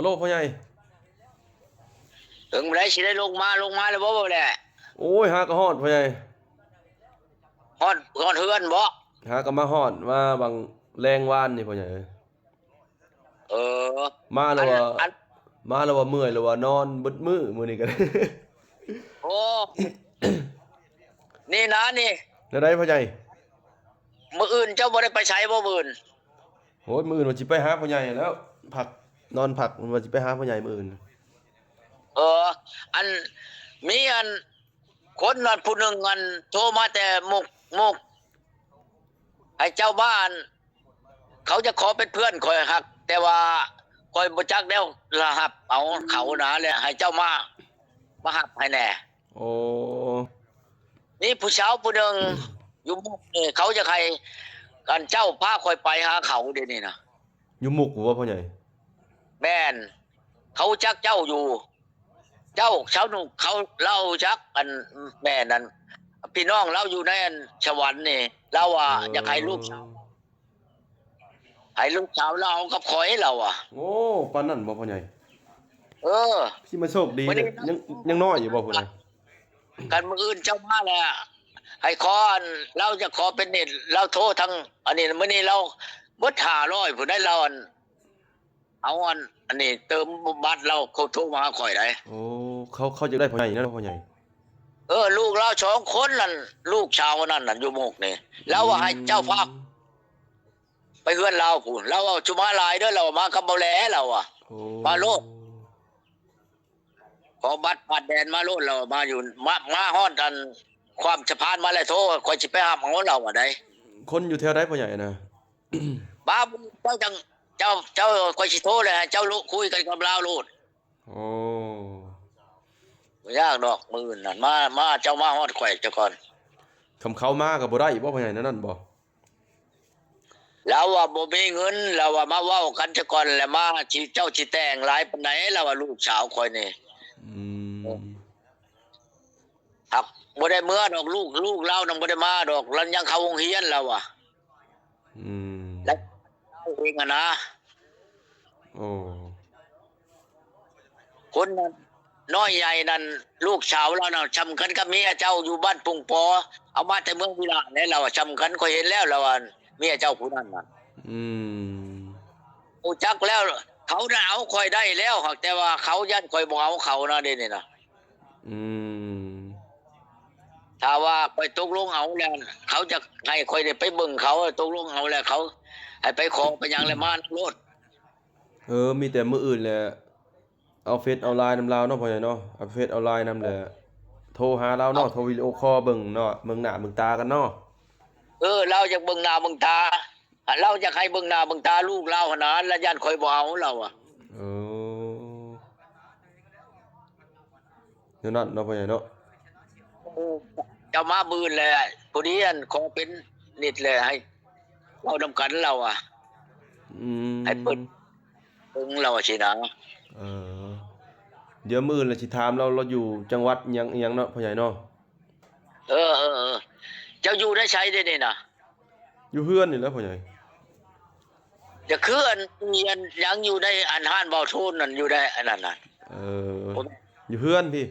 ໂລ ພໍ່ໃຫຍ່ ເຖິງໃດຊິໄດ້ລົງມາ ລົງມາແລ້ວບໍ່ແຫຼະ? ໂອ້ຍ ຫາກໍຮອດພໍ່ໃຫຍ່. ຮອດ ຮອດເຮືອນບໍ່? ຫາກໍມາຮອດ ມາຫວ່າງແລງວານນີ້ພໍ່ໃຫຍ່ເອີຍ. ເອີ ມາແລ້ວວ່າ ອັນ ມາແລ້ວວ່າເມື່ອຍ ແລ້ວວ່ານອນເບິດມື້ມື້ນີ້ກໍໄດ້. ໂອ້ ນີ້ນະນີ້ ແນວໃດພໍ່ໃຫຍ່? ມື້ອື່ນເຈົ້າບໍ່ໄດ້ໄປໃສບໍ່ມື້ອື່ນ? ໂອ້ຍ ມື້ອື່ນວ່າຊິໄປຫາພໍ່ໃຫຍ່ແລ້ວ ພັກ ນອນພັກ ວ່າຊິໄປຫາພໍ່ໃຫຍ່ມື້ອື່ນ. ເອີ ອັນ ມີອັນ ຄົນນັ້ນຜູ້ໜຶ່ງ ອັນ ໂທມາແຕ່ມຸກ ມຸກ ໃຫ້ເຈົ້າມາ ອັນ ເຂົາຈະຂໍເປັນເພື່ອນຂ້ອຍ ຫາກແຕ່ວ່າຂ້ອຍບໍ່ຈັກແນວລະຮັບເອົາເຂົານະ ແລ້ວໃຫ້ເຈົ້າມາ ມາຮັບໃຫ້ແດ່. ໂອ້ ມີຜູ້ສາວຜູ້ໜຶ່ງ ຢູ່ມຸກນີ້ ເຂົາຢາກໃຫ້ ອັນ ເຈົ້າພາຂ້ອຍໄປຫາເຂົາດຽວນີ້ນະ. ຢູ່ມຸກບໍ່ພໍ່ໃຫຍ່? ແມ່ນ ເຂົາຮູ້ຈັກເຈົ້າຢູ່ ເຈົ້າ ຊາວນຸກ ເຂົາ ລາວຮູ້ຈັກ ອັນ ແມ່ນ ອັນ ພີ່ນ້ອງລາວຢູ່ໃນ ອັນ ສະຫວັນນີ້ ລາວວ່າ ເອີ ຢາກໃຫ້ລູກສາວ ໃຫ້ລູກສາວລາວເອົາກັບຂ້ອຍ ລາວວ່າ. ໂອ້ ປານນັ້ນບໍ່ພໍ່ໃຫຍ່? ເອີ ຊິມາໂຊກດີ ມື້ນີ້ ເດ້ ຍັງ ຍັງນ້ອຍຢູ່ບໍ່ຜູ້ນັ້ນ? ຄັນມື້ອື່ນເຈົ້າມາແລ້ວ ໃຫ້ຂໍ ອັນ ລາວຈະຂໍເປັນເນັດ ລາວໂທທາງ ອັນນີ້ ມື້ນີ້ລາວເບິດຫ້າຮ້ອຍພຸ້ນໃດ໋ ລາວ ອັນ ເອົາ ອັນ ອັນນີ້ເຕີມບັດ ລາວ ເຂົາໂທມາຫາຂ້ອຍໃດ໋. ໂອ້ ເຂົາ ເຂົາຢາກໄດ້ພໍ່ໃຫຍ່ນະ ພໍ່ໃຫຍ່. ເອີ ລູກລາວສອງຄົນນັ້ນ ລູກສາວນັ້ນນະ ຢູ່ມຸກນີ້ ລາວວ່າໃຫ້ເຈົ້າພາ ອືມ ໄປເຮືອນລາວພຸ້ນ ລາວວ່າ ສຸມາຫຼາຍເດີ ລາວວ່າ ມາກັບເບົາແຫຼ ລາວວ່າ. ໂອ້ ມາໂລດ ຂໍບັດຜ່ານແດນມາໂລດ ລາວວ່າ ມາຢູ່ ມາ ມາຮອດ ອັນ ຂ້າມສະພານມາແລ້ວໂທ ຂ້ອຍຊິໄປຮັບເອົາ ລາວວ່າໃດ໋. ຄົນຢູ່ແຖວໃດພໍ່ໃຫຍ່ນະ? ບາ ເຈົ້າຈັ່ງ ເຈົ້າ ເຈົ້າ ຂ້ອຍຊິໂທແລ້ວ ໃຫ້ເຈົ້າຄຸຍກັນກັບລາວໂລດ. ໂອ້ ບໍ່ຍາກດອກ ມື້ອື່ນນັ້ນ ມາ ມາ ເຈົ້າມາຮອດຂ້ອຍຊະກ່ອນ. ຄຳເຂົາມາກໍບໍ່ໄດ້ບໍ່ ພໍ່ໃຫຍ່ ແນວນັ້ນບໍ່? ລາວວ່າບໍ່ມີເງິນ ລາວວ່າມາເວົ້າກັນຊະກ່ອນ ແລ້ວມາຊິ ເຈົ້າຊິແຕ່ງຫຼາຍປານໃດ ລາວວ່າ ລູກສາວຂ້ອຍນີ້. ອືມ ຫາກບໍ່ໄດ້ເມືອດອກ ລູກ ລູກລາວນຳບໍ່ໄດ້ມາດອກ ລາວຍັງເຂົ້າໂຮງຮຽນ ລາວວ່າ. ອືມ ລາວເອງຫັ້ນນະ. ໂອ້ ຄົນນັ້ນ ນ້ອຍໃຫຍ່ນັ້ນ ລູກສາວລາວນະ ຊ່ຳກັນກັບເມຍເຈົ້າຢູ່ບ້ານປຸງປໍ ເອົາມາແຕ່ເມືອງວິລະແຫຼະ ລາວວ່າ ຊ່ຳກັນ ຂ້ອຍເຫັນແລ້ວ ລາວວ່າ ເມຍເຈົ້າຜູ້ນັ້ນນະ. ອືມ ຮູ້ຈັກແລ້ວ ເຂົານະເອົາຂ້ອຍໄດ້ແລ້ວ ຫາກແຕ່ວ່າເຂົາຢ້ານຂ້ອຍບໍ່ເອົາເຂົານະ ດຽວນີ້ນະ. ອືມ ຖ້າວ່າຂ້ອຍຕົກລົງເອົາແລ້ວ ເຂົາຈະໃຫ້ຂ້ອຍໄດ້ໄປເບິ່ງເຂົາ ຕົກລົງເອົາແລ້ວ ເຂົາໃຫ້ໄປຂໍໄປຫຍັງແລ້ວມາໂລດ. ເອີ ມີແຕ່ມື້ອື່ນແຫຼະ ເອົາເຟສເອົາລາຍນຳລາວເນາະ ພໍ່ໃຫຍ່ເນາະ ເອົາເຟສເອົາລາຍນຳແຫຼະ ໂທຫາລາວເນາະ ເອົາ ໂທວິດີໂອຄໍເບິ່ງເນາະ ເບິ່ງໜ້າເບິ່ງຕາກັນເນາະ. ເອີ ລາວຢາກເບິ່ງໜ້າເບິ່ງຕາ ລາວຢາກໃຫ້ເບິ່ງໜ້າເບິ່ງຕາລູກລາວຫັ້ນນະ ລາວຢ້ານຂ້ອຍບໍ່ເອົາ ລາວວ່າ. ເອີ ແນວນັ້ນເນາະ ພໍ່ໃຫຍ່ເນາະ. ເຈົ້າມາມື້ອື່ນແຫຼະ ພໍດີ ອັນ ຂໍເປັນນິດແຫຼະ ໃຫ້ເວົ້ານຳກັນ ລາວວ່າ. ອືມ ໃຫ້ເພິ່ນເບິ່ງ ລາວວ່າຊີ້ນະ. ເອີ ດຽວມື້ອື່ນລະຊິຖາມລາວ ລາວຢູ່ຈັງຫວັດຫຍັງ ອີຫຍັງເນາະ ພໍ່ໃຫຍ່ເນາະ. ເອີ ເອີ ເອີ ເຈົ້າຢູ່ໃນໃສດຽວນີ້ນະ? ຢູ່ເຮືອນນີ້ແຫຼະພໍ່ໃຫຍ່. ຈະຄືອັນ ອັນຫຍັງຢູ່ໃນອັນຮ້ານເບົາໂທນນັ້ນ ຢູ່ໃນອັນນັ້ນນະ. ເອີ ຢູ່ເຮືອນພີ້.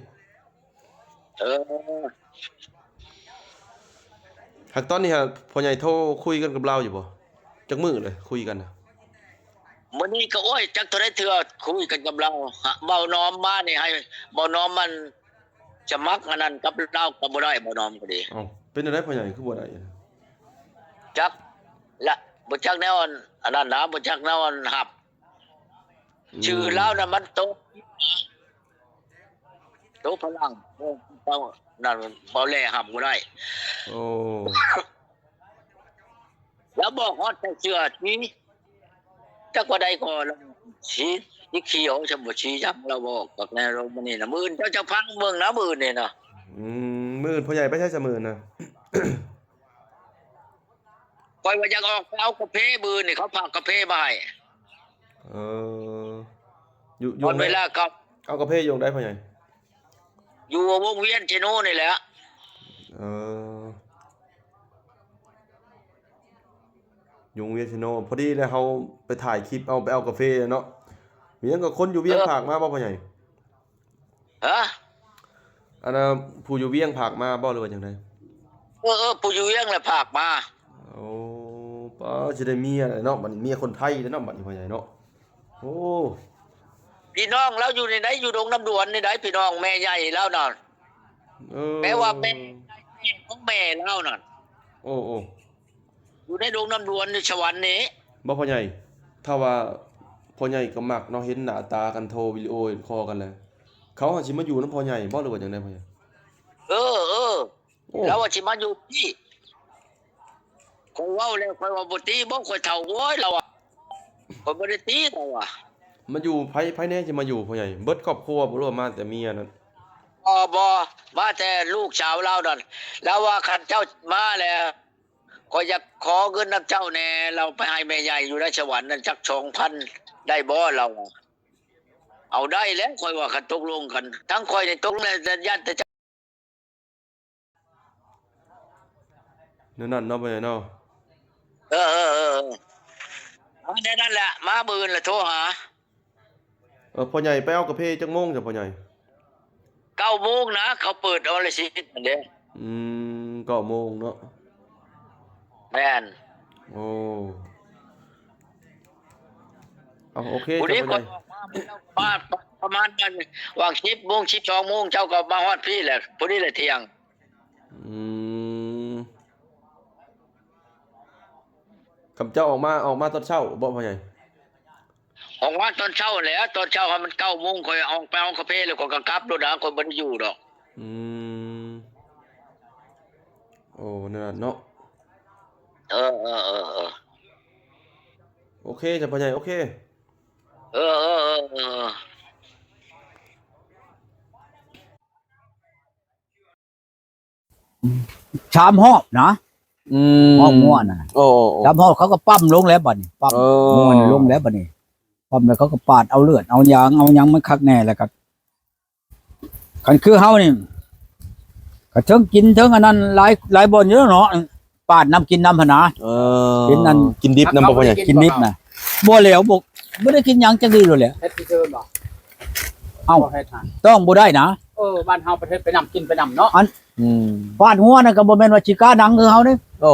ເອີ ຫາກຕອນນີ້ຫາພໍ່ໃຫຍ່ໂທຄຸຍກັນກັບລາວຢູ່ບໍ່? ຈັກມື້ເລີຍຄຸຍກັນນະ? ມື້ນີ້ກໍ ໂອ້ຍ ຈັກເທົ່າໃດເທື່ອຄຸຍກັນກັບລາວ. ເບົານອມມານີ້ ໃຫ້ເບົານອມມັນສະໝັກອັນນັ້ນກັບລາວກໍບໍ່ໄດ້ ເບົານອມກໍດີ. ເອົ້າ ເປັນແນວໃດພໍ່ໃຫຍ່ຄືບໍ່ໄດ້? ຈັກລະ ບໍ່ຈັກແນວອັນ ອັນນັ້ນນະ ບໍ່ຈັກແນວອັນຮັບ. ອືມ ຊື່ລາວນະມັນໂຕ ໂຕຝຣັ່ງ ເຈົ້ານັ້ນເບົາແຫຼຮັບບໍ່ໄດ້. ໂອ້ ລາວບອກຮອດໃສ່ເສື້ອສີ ຈັກວ່າໃດກໍລະ ສີ ສີຂຽວ ຈຳບໍ່ ສີຫຍັງ ລາວບອກກັບແນວລົງມື້ນີ້ນະ. ມື້ອື່ນເຈົ້າຈະຟັງເບິ່ງນະ ມື້ອື່ນນີ້ນະ. ອືມ ມື້ອື່ນພໍ່ໃຫຍ່ໄປໃສຊະມື້ອື່ນນະ? ຂ້ອຍວ່າຢາກອອກໄປເອົາກາເຟມື້ນີ້ ເຂົາຝາກກາເຟມາໃຫ້. ເອີ ຢູ່ ຢູ່ ຮອດເວລາກັບ ເອົາກາເຟຢູ່ໃດພໍ່ໃຫຍ່? ຢູ່ວົງວຽນເຊໂນນີ້ແຫຼະ. ເອີ ຢູ່ວົງວຽນເຊໂນ ພໍດີແລ້ວເຮົາໄປຖ່າຍຄລິບເອົາ ໄປເອົາກາເຟເນາະ. ມີຫຍັງກໍຄົນຢູ່ວຽງ ເອີ ຝາກມາບໍ່ພໍ່ໃຫຍ່? ຮະ? ອັນນ່າ ຜູ້ຢູ່ວຽງຝາກມາບໍ່ ຫຼືວ່າຈັ່ງໃດ? ເອີ ເອີ ຜູ້ຢູ່ວຽງແຫຼະຝາກມາ. ໂອ້ ປ້າ ຊິໄດ້ເມຍແລ້ວເນາະ ບັດນີ້ເມຍຄົນໄທແລ້ວເນາະ ບັດນີ້ພໍ່ໃຫຍ່ເນາະ. ໂອ້ ພີ່ນ້ອງລາວຢູ່ໃນໃດ ຢູ່ດົງນ້ຳດວນໃນໃດ ພີ່ນ້ອງແມ່ໃຫຍ່ລາວນັ້ນ. ເອີ ແປວ່າແມ່ ແມ່ຂອງແມ່ລາວນັ້ນ. ໂອ້ ໂອ້ ຢູ່ໃນດົງນ້ຳດວນ ຢູ່ສະຫວັນນີ້ບໍ່ພໍ່ໃຫຍ່? ຖ້າວ່າພໍ່ໃຫຍ່ກໍມັກເນາະ ເຫັນໜ້າຕາກັນ ໂທວິດີໂອຄໍກັນແຫຼະ ເຂົາຫາຊິມາຢູ່ນຳພໍ່ໃຫຍ່ບໍ່ ຫຼືວ່າຈັ່ງໃດພໍ່ໃຫຍ່? ເອີ ເອີ ໂອ້ ລາວວ່າຊິມາຢູ່ພີ້. ຂ້ອຍເວົ້າແລ້ວ ຂ້ອຍວ່າບໍ່ຕີບໍ່ ຂ້ອຍເຖົ້າ. ໂອ້ຍ ລາວວ່າ ຂ້ອຍບໍ່ໄດ້ຕີ ລາວວ່າ. ມາຢູ່ ໃຜ ໃຜແດ່ຊິມາຢູ່ພໍ່ໃຫຍ່? ເບິດຄອບຄົວບໍ່ ຫຼືວ່າມາແຕ່ເມຍນັ້ນ? ບໍ່ ບໍ່ ມາແຕ່ລູກສາວລາວນັ້ນ. ລາວວ່າ ຄັນເຈົ້າມາແລ້ວ ຂ້ອຍຢາກຂໍເງິນນຳເຈົ້າແດ່ ລາວໄປໃຫ້ແມ່ໃຫຍ່ຢູ່ໃນສະຫວັນນັ້ນຈັກສອງພັນໄດ້ບໍ່ ລາວວ່າ. ເອົາໄດ້ແຫຼະ ຂ້ອຍວ່າ ຄັນຕົກລົງກັນ ທັງຂ້ອຍນີ້ຕົກລົງແລ້ວ ຢ້ານແຕ່ເຈົ້າ ແນວນັ້ນເນາະ ພໍ່ໃຫຍ່ເນາະ. ເອີ ເອີ ເອີ ເອີ ເອົາແນວນັ້ນແຫຼະ ມາມື້ອື່ນລະໂທຫາ. ເອີ ພໍ່ໃຫຍ່ໄປເອົາກາເຟຈັກໂມງຈ້ະພໍ່ໃຫຍ່? ເກົ້າໂມງນະ ເຂົາເປີດເອົາລະສິຫັ້ນເດ້. ອືມ ເກົ້າໂມງເນາະ. ແມ່ນ. ໂອ້ ເອົາ ໂອເຄ ພໍດີ ຈ້ະ ພໍ່ໃຫຍ່ ຂ້ອຍອອກມາ ມາປະມານນັ້ນ ຫວ່າງສິບໂມງ ສິບສອງໂມງ ເຈົ້າກໍມາຮອດພີ້ແຫຼະ ພໍດີແຫຼະທ່ຽງ. ອືມ ຄຳເຈົ້າອອກມາ ອອກມາຕອນເຊົ້າບໍ່ພໍ່ໃຫຍ່? ອອກມາຕອນເຊົ້າແຫຼະ ຕອນເຊົ້າຫັ້ນມັນເກົ້າໂມງ ຂ້ອຍອອກໄປເອົາກາເຟແລ້ວ ຂ້ອຍກໍກັບໂລດນະ ຂ້ອຍບໍ່ໄດ້ຢູ່ດອກ. ອືມ ໂອ້ ແນວນັ້ນເນາະ. ເອີ ເອີ ເອີ ເອີ ໂອເຄຈ້ະພໍ່ໃຫຍ່ ໂອເຄ. ເອີ ເອີ ເອີ ເອີ. ສາມຮອບນະ. ອືມ ຮອບງົວນະ. ໂອ້ ໂອ້ ໂອ້ ສາມຮອບ ເຂົາກໍປ້ຳລົງແລ້ວບັດນີ້ ປ້ຳ ເອີ ງົວລົງແລ້ວບັດນີ້ ປ້ຳແລ້ວເຂົາກໍປາດເອົາເລືອດເອົາຢາງເອົາຫຍັງມາຄັກແນ່ ແລ້ວກໍ ຄັນຄືເຮົານີ້ ກໍເຖິງກິນເຖິງອັນນັ້ນ ຫຼາຍ ຫຼາຍບ່ອນຢູ່ເນາະ ປາດນຳກິນນຳຫັ້ນນະ. ເອີ ກິນອັນ ກິນດິບນຳບໍ່ພໍ່ໃຫຍ່? ກິນດິບນະ ບໍ່ແລ້ວ ບໍ່ ບໍ່ໄດ້ກິນຫຍັງຈັກດີໂລດແຫຼະ. ເຮັດທີ່ເຊີນບໍ່? ເອົ້າ ຕ້ອງບໍ່ໄດ້ນະ. ເອີ ບ້ານເຮົາປະເທດໄປນຳກິນໄປນຳເນາະ ອັນ ອືມ ປາດງົວນັ້ນກໍບໍ່ແມ່ນວ່າຊິກາໜັງຄືເຮົາເດ້. ໂອ້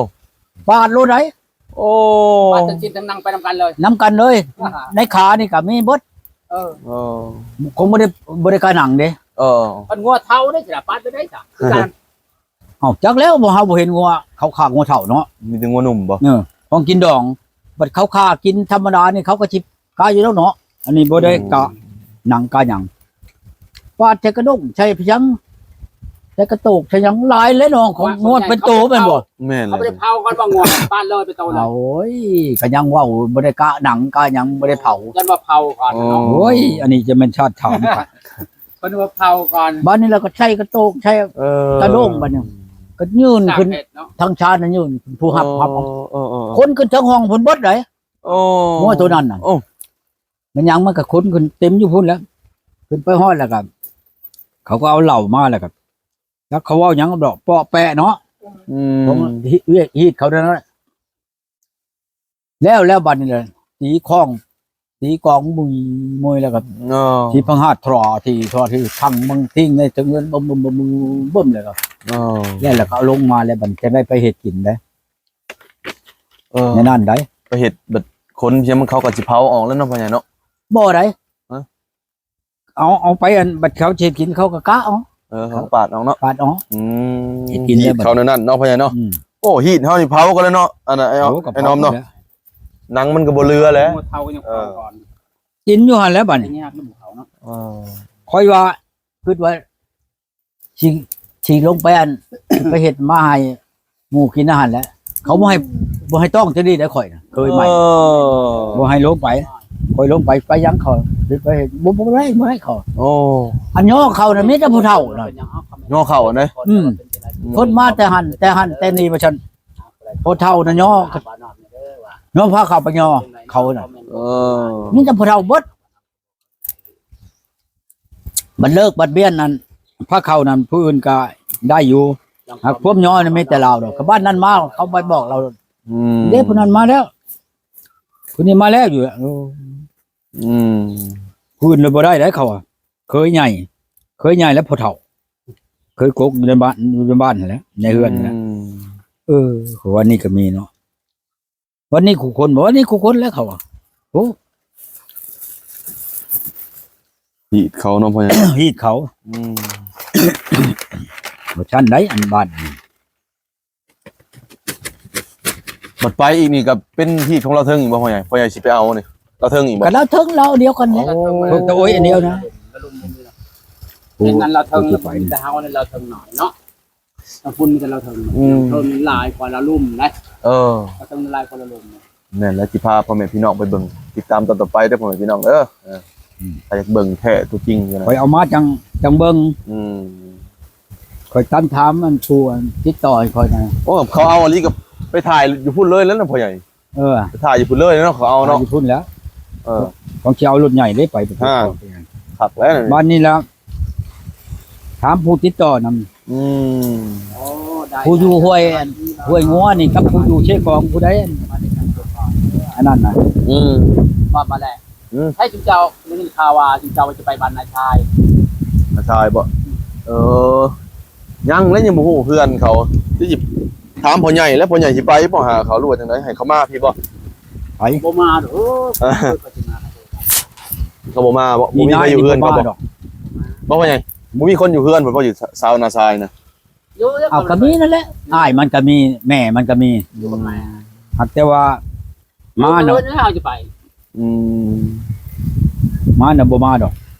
ປາດໂລດໃດ. ໂອ້ ປາດທັງຊີ້ນທັງໜັງໄປນຳກັນເລີຍ ນຳກັນເລີຍ ໃນຂານີ້ກໍມີເບິດ. ເອີ ໂອ້ ຄົງບໍ່ໄດ້ ບໍ່ໄດ້ກາໜັງເດ້. ເອີ ຄັນງົວເຖົ້າເດ້ ຊິລະປາດໄປໄດ້ຊະ ຄືກັນ. ເອົ້າ ຈັກແລ້ວ ບໍ່ ເຮົາບໍ່ເຫັນງົວເຂົາຂ້າງົວເຖົ້າເນາະ ມີແຕ່ງົວໜຸ່ມບໍ່? ເອີ ຂອງກິນດອງ ບັດເຂົາຂ້າກິນທຳມະດານີ້ ເຂົາກໍຊິກາຢູ່ແລ້ວເນາະ. ອັນນີ້ບໍ່ໄດ້ ອືມ ກະໜັງກະຫຍັງ ປາດໃສ່ກະດ້ງ ໃສ່ພະຍັງ ໃສ່ກະໂຕກ ໃສ່ຫຍັງຫຼາຍເລີຍເນາະ ຂອງງົວເປັນໂຕແມ່ນບໍ່? ແມ່ນ ເຂົາບໍ່ໄດ້ເຜົາກ່ອນບໍ່ ງົວປາດເລີຍເປັນໂຕເລີຍ. ໂອ້ຍ ກະຍັງເວົ້າ ບໍ່ໄດ້ກະໜັງກະຫຍັງ ບໍ່ໄດ້ເຜົາ ຢ້ານວ່າເຜົາກ່ອນເນາະ. ໂອ້ຍ ອັນນີ້ຈະແມ່ນຊາດຖາມ ເພິ່ນວ່າເຜົາກ່ອນ ບາດນີ້ລະກໍໃສ່ກະໂຕກ ໃສ່ ເອີ ກະດ້ງ ບາດນີ້ກໍຍື່ນຂຶ້ນ ທາງຊານນະຍື່ນ ຜູ້ຮັບ ເອີ ຮັບ ເອີ ເອີ ເອີ ຂົນຂຶ້ນເທິງຫ້ອງພຸ້ນເບິດໃດ. ໂອ້ ງົວໂຕນັ້ນນະ ໂອ້ ມັນຍັງ ມັນກໍຂົນຂຶ້ນເຕັມຢູ່ພຸ້ນແຫຼະ ຂຶ້ນໄປຮອດແລ້ວກໍ ເຂົາກໍເອົາເຫຼົ້າມາແລ້ວກໍ ຈັກເຂົາເວົ້າຫຍັງດອກ ເປາະແປະເນາະ. ອືມ ຂອງຮີດເຂົານັ້ນແຫຼະ ແລ້ວ ແລ້ວບັດນີ້ລະ ຕີຄ້ອງ ຕີກອງ ມຸຍ ມຸຍ ແລ້ວກໍ ເອີ ທີ່ພັງຫາດ ທຣາ ທີ່ ທຣາ ທີ່ທັງເມືອງ ຖິ້ງໃນເທິງເຮືອນ ບຶມ ບຶມ ບຶມ ບຶມ ແລ້ວກໍ ເອີ ແລ້ວ ແລ້ວກໍເອົາລົງມາ ແລ້ວບັດຈັ່ງໄດ້ໄປເຮັດກິນເດ້. ເອີ ໃນນັ້ນໃດ ໄປເຮັດບັດ ຄົນພຽງມັນ ເຂົາກໍຊິເຜົາອອກແລ້ວເນາະ ພໍ່ໃຫຍ່ເນາະ. ບໍ່ໃດ ຮະ ເອົາ ເອົາໄປອັນ ບັດເຂົາຊິເຮັດກິນ ເຂົາກໍກະເອົາ. ເອີ ເຂົາປາດອອກເນາະ ປາດອອກ. ອືມ ເຮັດກິນແລ້ວບັດ ເຂົາແນວນັ້ນເນາະ ພໍ່ໃຫຍ່ເນາະ. ອືມ ໂອ້ ຮີດເຮົານີ້ເຜົາກັນແລ້ວເນາະ ອັນນ່າ ໄອ້ ໂອ້ ໄອ້ນ້ອມເນາະ ແລ້ວ ໜັງມັນກໍບໍ່ເຫຼືອແຫຼະ ເຖົ້າກໍຍັງເຜົາກ່ອນ. ເອີ ກິນຢູ່ຫັ້ນແຫຼະບັດນີ້ ຍາກນຳເຂົາເນາະ. ເອີ ຂ້ອຍວ່າ ຄິດວ່າ ຊິ ຊິລົງໄປອັນ ໄປເຮັດມາໃຫ້ໝູ່ກິນຫັ້ນແຫຼະ ເຂົາບໍ່ໃຫ້ ບໍ່ໃຫ້ຕ້ອງຈັ່ງນີ້ໄດ໋ ຂ້ອຍນະ ເຄີຍໃໝ່ ເອີ ບໍ່ໃຫ້ລົງໄປ ຂ້ອຍລົງໄປ ໄປຫຍັງເຂົາ ໄປເຮັດ ບໍ່ ບໍ່ໄດ້ ບໍ່ໃຫ້ເຂົາ. ໂອ້ ອັນຍໍເຂົານະ ມີແຕ່ຜູ້ເຖົ້ານະ ຍໍເຂົານະ. ອືມ ຄົນມາແຕ່ຫັ້ນ ແຕ່ຫັ້ນແຕ່ນີ້ວ່າຊັ້ນ ຜູ້ເຖົ້ານະຍໍ ຍໍພາເຂົາໄປຍໍເຂົານະ. ເອີ ມີແຕ່ຜູ້ເຖົ້າເບິດ. ບັດເລີກບັດບຽນນັ້ນ ພາເຂົ້ານັ້ນ ຜູ້ອື່ນກໍໄດ້ຢູ່ ຫາກພວກຍໍນີ້ມີແຕ່ລາວດອກ ກະບ້ານນັ້ນມາ ເຂົາໄປບອກລາວ. ອືມ ເດ້ ຜູ້ນັ້ນມາແລ້ວ ຜູ້ນີ້ມາແລ້ວຢູ່. ໂອ້ ອືມ ຜູ້ອື່ນລະບໍ່ໄດ້ໃດເຂົາວ່າ ເຂີຍໃຫຍ່ ເຂີຍໃຫຍ່ແລ້ວພໍ່ເຖົ້າ ເຂີຍກົກຢູ່ໃນບ້ານ ຢູ່ໃນບ້ານຫັ້ນແຫຼະ ໃນເຮືອນຫັ້ນແຫຼະ. ອືມ ເອີ ເຂົາວ່ານີ້ກໍມີເນາະ ວັນນີ້ຄູ່ຄົນ ບໍ່ ວັນນີ້ຄູ່ຄົນແລ້ວເຂົາວ່າ ໂອ້ ຮີດເຂົາເນາະ ພໍ່ໃຫຍ່ ຮີດເຂົາ. ອືມ ບໍ່ຊັ້ນໃດ ອັນບ້ານນີ້ ບັດໄປອີກນີ້ກໍເປັນຮີດຂອງລາວເທິງອີກບໍ່ພໍ່ໃຫຍ່? ພໍ່ໃຫຍ່ຊິໄປເອົານີ້ລາວເທິງອີກບໍ່? ກໍລາວເທິງລາວດຽວກັນນີ້ ໂອ້ ເພິ່ນຕະໂອ້ຍອັນດຽວນະ ເປັນນັ້ນລາວເທິງ ແຕ່ເຮົານີ້ລາວເທິງໜ້ອຍເນາະ ທາງພຸ້ນມີແຕ່ລາວເທິງ ອືມ ເທິງຫຼາຍກວ່າລາວລຸ່ມນະ. ເອີ ລາວເທິງຫຼາຍກວ່າລາວລຸ່ມ. ແມ່ນແລ້ວ ຊິພາພໍ່ແມ່ພີ່ນ້ອງໄປເບິ່ງ ຕິດຕາມຕອນຕໍ່ໄປເດີ້ພໍ່ແມ່ພີ່ນ້ອງເດີ້. ເອີ ອືມ ຖ້າຢາກເບິ່ງແທ້ຕົວຈິງຢູ່ນະ ຂ້ອຍເອົາມາຈັ່ງ ຈັ່ງເບິ່ງ. ອືມ ຂ້ອຍຕາມຖາມອັນຜູ້ອັນຕິດຕໍ່ໃຫ້ຂ້ອຍນະ. ໂອ້ ເຂົາເອົາອີ່ຫຼີກໍໄປຖ່າຍຢູ່ພຸ້ນເລີຍແລ້ວນະພໍ່ໃຫຍ່. ເອີ ໄປຖ່າຍຢູ່ພຸ້ນເລີຍເນາະ ເຂົາເອົາເນາະ ຖ່າຍຢູ່ພຸ້ນແລ້ວ. ເອີ ຕ້ອງຊິເອົາລົດໃຫຍ່ເດ້ໄປ ຄັກແລ້ວ ບ້ານນີ້ລະ ຖາມຜູ້ຕິດຕໍ່ນຳ. ອືມ ໂອ້ ໄດ້ ຜູ້ຢູ່ຫ້ວຍ ຫ້ວຍງົວນີ້ກັບຜູ້ຢູ່ເຊກອງຜູ້ໃດ ອັນນັ້ນນະ. ອືມ ວ່າມາແລ້ວ ອືມ ໃຫ້ຈຸມເຈົ້າ ໄດ້ຍິນຂ່າວວ່າຈຸມເຈົ້າວ່າຈະໄປບ້ານນາຊາຍ ນາຊາຍບໍ່? ເອີ ຍັງແລະ ຍັງບໍ່ຮູ້ເຮືອນເຂົາ ຊິຖາມພໍ່ໃຫຍ່ແລ້ວ ພໍ່ໃຫຍ່ຊິໄປບໍ່ຫາເຂົາ ຫຼືວ່າຈັ່ງໃດ ໃຫ້ເຂົາມາພີ້ບໍ່? ໄປ ບໍ່ມາດອກ ເອີ ເຂົາຊິມາ ເຂົາບໍ່ມາບໍ່? ບໍ່ມີໃຜຢູ່ເຮືອນເຂົາບໍ່? ບໍ່ພໍ່ໃຫຍ່ ບໍ່ມີຄົນຢູ່ເຮືອນເພິ່ນບໍ່ ຢູ່ຊາວນາຊາຍນະ? ເອົາ ກໍມີນັ້ນແຫຼະ ອ້າຍມັນກໍມີ ແມ່ມັນກໍມີ ຫາກແຕ່ວ່າມາເນາະ ເຮົາຈະໄປ. ອືມ ມານະ ບໍ່ມາດອກ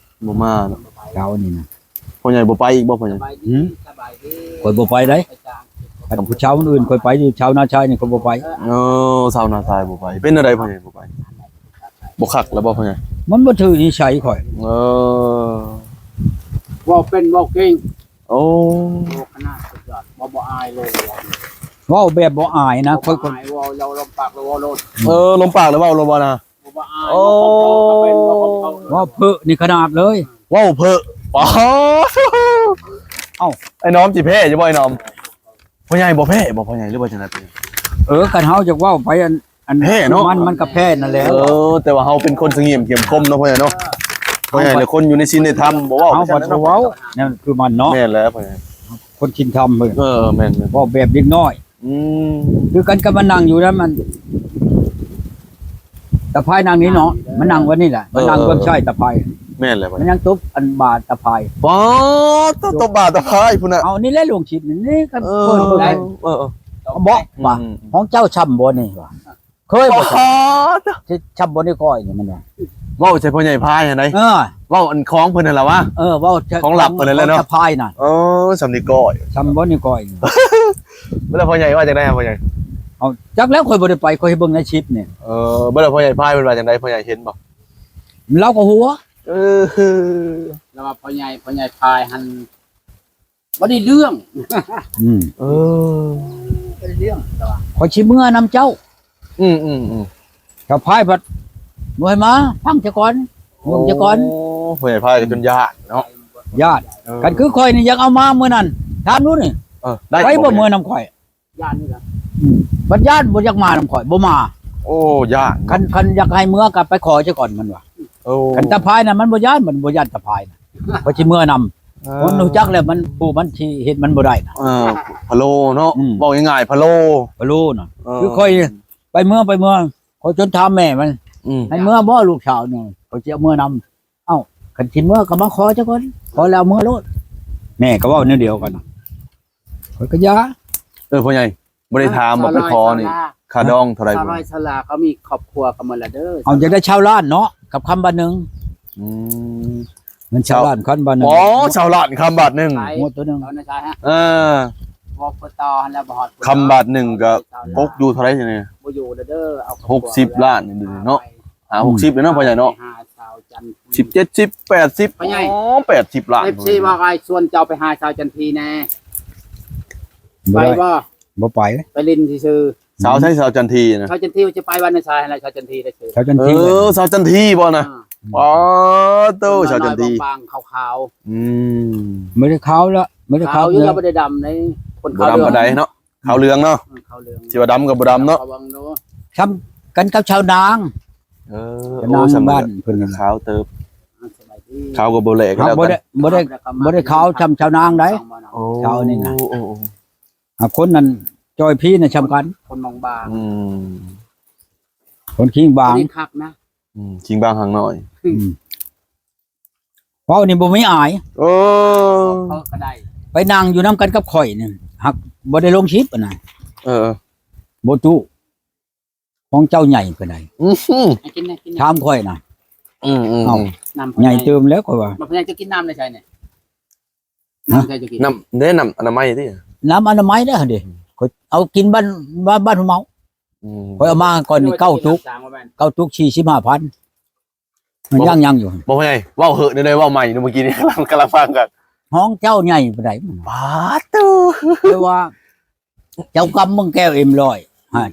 ບໍ່ມາເນາະ ເຈົ້ານີ້ນະ. ພໍ່ໃຫຍ່ບໍ່ໄປອີກບໍ່ພໍ່ໃຫຍ່? ຫືມ ຂ້ອຍບໍ່ໄປໃດ໋ ຄັນຜູ້ຊາວອື່ນຂ້ອຍໄປຢູ່ ຊາວນາຊາຍນີ້ຂ້ອຍບໍ່ໄປ. ເອີ ຊາວນາຊາຍບໍ່ໄປ ເປັນແນວໃດພໍ່ໃຫຍ່ບໍ່ໄປ? ບໍ່ຄັກແລ້ວບໍ່ພໍ່ໃຫຍ່? ມັນບໍ່ຖືກນິໄສຂ້ອຍ. ເອີ ເວົ້າເປັນເວົ້າເກັ່ງ. ໂອ້ ໂອ້ ຂະໜາດສຸດຍອດ ບໍ່ ບໍ່ອາຍເລີຍ ເວົ້າແບບບໍ່ອາຍນະ ບໍ່ ຂ້ອຍກໍ ອາຍ ເວົ້າ ເວົ້າລົມປາກແລ້ວເວົ້າໂລດ. ເອີ ລົມປາກແລ້ວເວົ້າໂລດບໍ່ນະ? ບໍ່ ບໍ່ອາຍ. ໂອ້ ເວົ້າເພີ້ນີ້ຂະໜາດເລີຍ ເວົ້າເພີ້. ປາດ ເອົ້າ ໄອ້ນ້ອມຊິແພ້ຢູ່ບໍ່ ໄອ້ນ້ອມ? ພໍ່ໃຫຍ່ບໍ່ແພ້ບໍ່ ພໍ່ໃຫຍ່ ຫຼືວ່າຈັ່ງໃດ? ເອີ ຄັນເຮົາຢາກເວົ້າໄປອັນ ອັນແພ້ເນາະ ມັນ ມັນກໍແພ້ນັ້ນແຫຼະ. ເອີ ແຕ່ວ່າເຮົາເປັນຄົນສະຫງຽມເຂັ້ມຄົມເນາະ ພໍ່ໃຫຍ່ເນາະ ພໍ່ໃຫຍ່ແຫຼະ ຄົນຢູ່ໃນສິນໃນທຳ ບໍ່ເວົ້າ ເຮົາບໍ່ເວົ້າ ນັ້ນຄືມັນເນາະ. ແມ່ນແລ້ວພໍ່ໃຫຍ່ ຄົນສິນທຳເພິ່ນ ເອີ ແມ່ນໆ ເວົ້າແບບເດັກນ້ອຍ. ອືມ ຄືກັນກັບມານັ່ງຢູ່ນຳ ອັນຕາພາຍນັ່ງນີ້ເນາະ ມານັ່ງວັນນີ້ແຫຼະ ມານັ່ງເບື້ອງຊ້າຍຕາພາຍ. ແມ່ນແລ້ວ ມັນຍັງຕົບອັນບ່າຕາພາຍ. ປາດ ຕົບບ່າຕາພາຍພຸ້ນນະ. ເອົາ ນີ້ແຫຼະລວງຊິດນີ້ ນີ້ກັນ ເອີ ເປີດເບິ່ງ ເອີໆ ບໍ່ ອືມ ວ່າ ຂອງເຈົ້າຊ່ຳບໍ່ນີ້ວ່າ ເຄີຍບໍ່ ປາດ ຊິຊ່ຳບໍ່ນີ້ກ້ອຍນີ້ມັນວ່າ ເວົ້າໃສ່ພໍ່ໃຫຍ່ພາຍຫັ້ນໃດ. ເອີ ເວົ້າອັນຂອງເພິ່ນຫັ້ນລະວະ. ເອີ ເວົ້າຂອງລັບເພິ່ນນັ້ນແຫຼະເນາະ ຕາພາຍນະ. ເອີ ຊ່ຳນີ້ກ້ອຍ ຊ່ຳບໍ່ນີ້ກ້ອຍ. ແລ້ວພໍ່ໃຫຍ່ວ່າຈັ່ງໃດພໍ່ໃຫຍ່? ເອົາ ຈັກແລ້ວ ຂ້ອຍບໍ່ໄດ້ໄປ ຂ້ອຍເບິ່ງໃນຊິດນີ້. ເອີ ບໍ່ ແລ້ວພໍ່ໃຫຍ່ພາຍເພິ່ນວ່າຈັ່ງໃດ ພໍ່ໃຫຍ່ເຫັນບໍ່? ລາວກໍຫົວ. ເອີ ລາວວ່າພໍ່ໃຫຍ່ ພໍ່ໃຫຍ່ພາຍຫັ້ນບໍ່ໄດ້ເລື່ອງ. ອືມ ເອີ ບໍ່ໄດ້ເລື່ອງ ລາວວ່າ ຂ້ອຍຊິເມືອນຳເຈົ້າ. ອືມໆໆ ເຈົ້າພາຍພັດບໍ່ໃຫ້ມາ ຟັງຊະກ່ອນ ເບິ່ງຊະກ່ອນ. ໂອ້ ຜູ້ໃຫຍ່ພາຍກໍຈົນຢ້ານເນາະ ຢ້ານ. ເອີ ຄັນຄືຂ້ອຍນີ້ຢາກເອົາມາມື້ນັ້ນ ຖາມດູນີ້ ເອີ ໄດ້ ໄປບໍ່ ບໍ່ ເມືອນຳຂ້ອຍ? ຢ້ານນີ້ລະ ອືມ ບັດຢ້ານບໍ່ຢາກມານຳຂ້ອຍ ບໍ່ມາ. ໂອ້ ຢ້ານເນາະ ຄັນ ຄັນຢາກໃຫ້ເມືອກໍໄປຂໍຊະກ່ອນ ມັນວ່າ. ໂອ້ ຄັນຕາພາຍນະ ມັນບໍ່ຢ້ານ ມັນບໍ່ຢ້ານຕາພາຍນະ ຂ້ອຍຊິເມືອນຳ. ເອີ ຄົນຮູ້ຈັກແລ້ວ ມັນ ຜູ້ມັນຊິເຮັດມັນບໍ່ໄດ້ນະ. ເອີ ພະໂລເນາະ ອືມ ເວົ້າງ່າຍໆ ພະໂລ ພະໂລນະ. ເອີ ຄືຂ້ອຍໄປເມືອ ໄປເມືອ ຂ້ອຍຈົນຖາມແມ່ມັນ ອືມ ໃຫ້ເມືອບໍ່ລູກສາວນີ້ ຂ້ອຍຊິເອົາເມືອນຳ. ເອົ້າ ຄັນຊິເມືອກໍມາຂໍຊະກ່ອນ ຂໍແລ້ວເມືອໂລດ. ແມ່ກໍເວົ້າແນວດຽວກັນນະ ຂ້ອຍກໍຢ່າ. ເອີ ພໍ່ໃຫຍ່ ບໍ່ໄດ້ຖາມວ່າໄປຂໍນີ້ ຄ່າດອງເທົ່າໃດ? ຊາວໄຮ່ຊາວນາ ເຂົາມີຄອບຄົວກັນໝົດແລ້ວເດີ. ເອົາ ຢາກໄດ້ຊາວລ້ານເນາະ ກັບຄຳບາດໜຶ່ງ. ອືມ ເງິນຊາວລ້ານຄຳບາດໜຶ່ງ. ອໍ ຊາວລ້ານຄຳບາດໜຶ່ງ ງົວໂຕໜຶ່ງ ເອີ ບໍ່ໄປຕໍ່ຫັ້ນແລ້ວ ບໍ່ຮອດ ຄຳບາດໜຶ່ງກໍຕົກຢູ່ເທົ່າໃດນີ້? ບໍ່ຢູ່ແລ້ວເດີ ເອົາ ຫົກສິບລ້ານນີ້ເນາະ. ຫ້າຫົກສິບແລ້ວເນາະ ພໍ່ໃຫຍ່ເນາະ. ສິບເຈັດ ສິບແປດ ສິບ ພໍ່ໃຫຍ່ ອໍ ແປດສິບລ້ານ. ເອັຟຊີ ວ່າໄງ ຊວນເຈົ້າໄປຫາສາວຈັນທີແດ່ ໄປບໍ່? ບໍ່ໄປ ໄປຫຼິ້ນຊື່ໆ. ສາວໃສ ສາວຈັນທີນະ? ສາວຈັນທີວ່າຈະໄປວັນນາຊາຍຫັ້ນແຫຼະ ສາວຈັນທີໄດ້ຊື່. ສາວຈັນທີ ເອີ ສາວຈັນທີບໍ່ນະ? ອືມ ອໍ ໂຕ ສາວຈັນທີ ບາງໆ ຂາວໆ. ອືມ ບໍ່ໄດ້ຂາວລະ ບໍ່ໄດ້ຂາວ ຂາວຢູ່ແລະ ບໍ່ໄດ້ດຳໃດ ຄົນຂາວ ບໍ່ດຳປານໃດເນາະ. ຂາວເຫຼືອງເນາະ ອືມ ຂາວເຫຼືອງ ຊິວ່າດຳກໍບໍ່ດຳເນາະ ລະວັງເນາະ. ຊ່ຳກັນກັບຊາວນາງ ເອີ ຊາວນາງ ໂອ້ ບ້ານເພິ່ນນັ້ນລະ ຂາວເຕີບ. ຂາວກໍບໍ່ແຫຼກ ເຮົາ ແລ້ວ ບໍ່ໄດ້ ບໍ່ໄດ້ ບໍ່ໄດ້ຂາວຊ່ຳຊາວນາງໃດ ໂອ້ ຂາວນີ້ນະ ໂອ້ ໂອ້ ຫາກຄົນນັ້ນຈ່ອຍພີນະຊ່ຳກັນ ຄົນບາງໆ ອືມ ຄົນຄີງບາງ ຄົນນີ້ຄັກນະ ອືມ ຄີງບາງຫາງນ້ອຍ ອືມ ເວົ້ານີ້ບໍ່ມີອາຍ ເອີ ເຂົາກໍໄດ້ ໄປນັ່ງຢູ່ນຳກັນກັບຂ້ອຍນີ້ ຫາກບໍ່ໄດ້ລົງຄລິບຫັ້ນນະ ເອີ ບໍ່ຕູ້ ຂອງເຈົ້າໃຫຍ່ປານໃດ ອືມ ໃຫ້ກິນ ໃຫ້ກິນ ຖາມຂ້ອຍນະ ອືມໆ ເອົ້າ ອືມ ນ້ຳ ໃຫຍ່ຕື່ມແລ້ວຂ້ອຍວ່າ ມາພະຍາຈະກິນນ້ຳໃນໃສນີ້ ຮະ ນ້ຳໃສຈະກິນ ນ້ຳເດ້ ນ້ຳອະນາໄມຕິ ນ້ຳອະນາໄມເດ້ເດ ອືມ ຂ້ອຍເອົາກິນບ້ານ ບ້ານ ບ້ານຫົວເມົາ ອືມ ຂ້ອຍເອົາມາກ່ອນນີ້ເກົ້າຕຸກ ເກົ້າຕຸກສີ່ສິບຫ້າພັນ ມັນຍັງ ຍັງຢູ່ ບໍ່ໃຫຍ່ ເວົ້າເຫີະແນວໃດ ເວົ້າໃໝ່ເມື່ອກີ້ນີ້ ກຳລັງ ກຳລັງຟັງກັນ ຫ້ອງເຈົ້າໃຫຍ່ປານໃດ ປາດໂທ້ ແຕ່ວ່າ ເຈົ້າກຳເບິ່ງແກ້ວເອັມຮ້ອຍ ຮະ